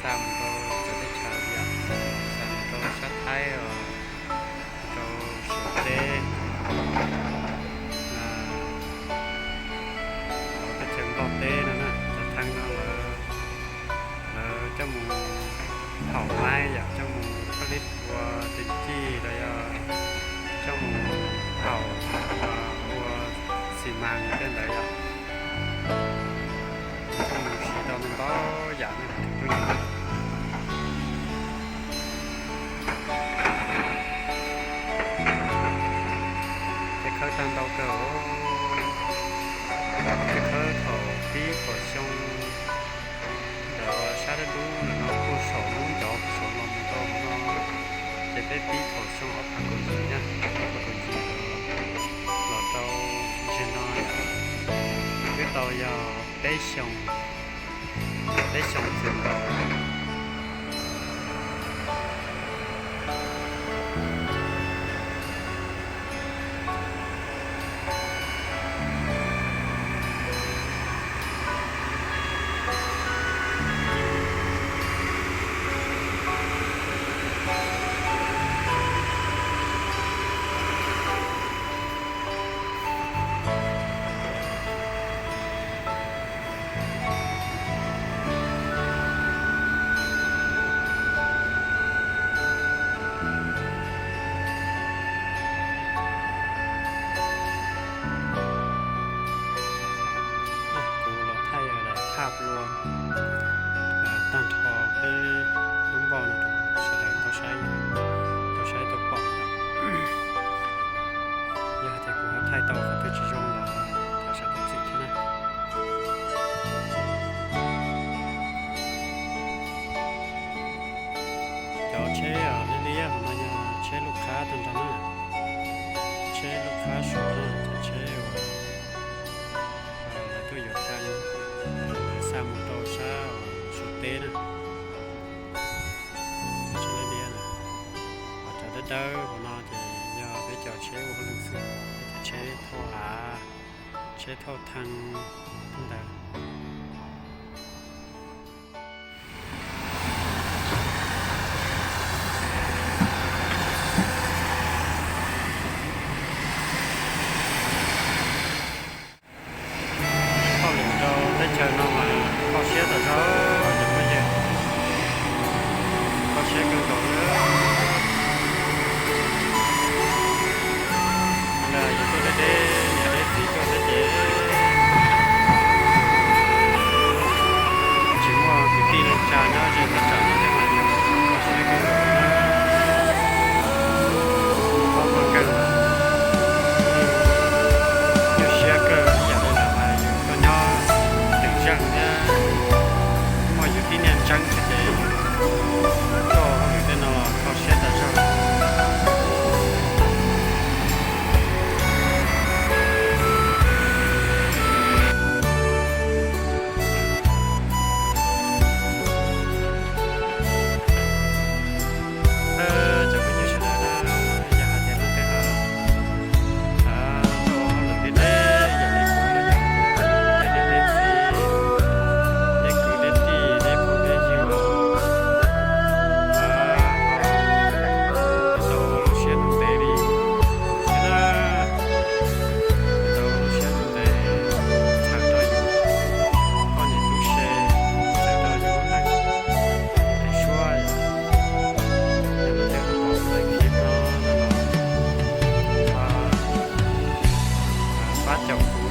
xa mus rau txawv teb chaws yom, xa mus rau sab Thaib os, rau Suav teb, rau teb chaws Nplog teb no na. Cov thaj no lawv, lawv coj mus haum maib yom, coj mus khaub lib ua tev cij los yog coj mus haum ua xi mas tej ntawd yom. Coj mus siv tau ntau yam ne. Ces khawb tag ntau kawg, ces khawb thaum pib thaum xyoo ntawm sab dab dub ntawm no kuj saum lub ncov saum los mus rau hauv no, ces peb pib thaum xyoo ob phav kaum yim na, ob phav kaum yim los rau zaum no twb tau yog peb xyoo, peb xyoo txwm nkaus. Kuv los thaij daim phaj lua tag nrho peb lub npoj no rau sawv daws tau saib, tau saib tau pom. Yog hais tias kuv ho thaij tau qhov twg tsis zoo los thov sawv daws txim thiab na. Cov tsheb liab liab hauv no yog tsheb lub qhab tag nrho na, tsheb lub qhab Suav na, cov tsheb uas lawv tuaj yuav thaj, lawv xa mus rau sab Suav teb na. Cov tsheb liab liab na, ho cov dawb dawb hauv no ces yog peb cov tsheb ua hauj lwm xwb, peb cov tsheb thauj av, tsheb thauj thaj ntawd. Hauj lwm rau teb chaws no mas kho siab tas zog cov phooj ywg, kho siab kawg nkaus li. Ntawd yus tuaj deb deb niam deb txiv tuaj xwb ces tsis muaj kwv tij neej tsa nyob ze thaj tsam no thiab mas yus kho siab kawg nkaus li na. Kho kawg, nyuaj siab kawg ib yam li lawm mas yus tuaj nyob teem zeej thiab muaj yus tib niag ntseeb xwb ces yus tuaj hauj lwm tej no los kho siab tas zog. Cov phooj ywg sawv daws na, yog hais tias leej twg ho tuaj ua hauj lwm deb deb ib yam li kuv los yog cov niam deb txiv, deb kwv deb tij, deb phooj deb ywg los tau ua lub siab ntev ntev li thiab na, tau ua lub siab ntev ntev txhawm rau yus poj niam tub se, txhawm rau yus lub neej suab. Yog leej twg pom tau clip no no los pab caum kuv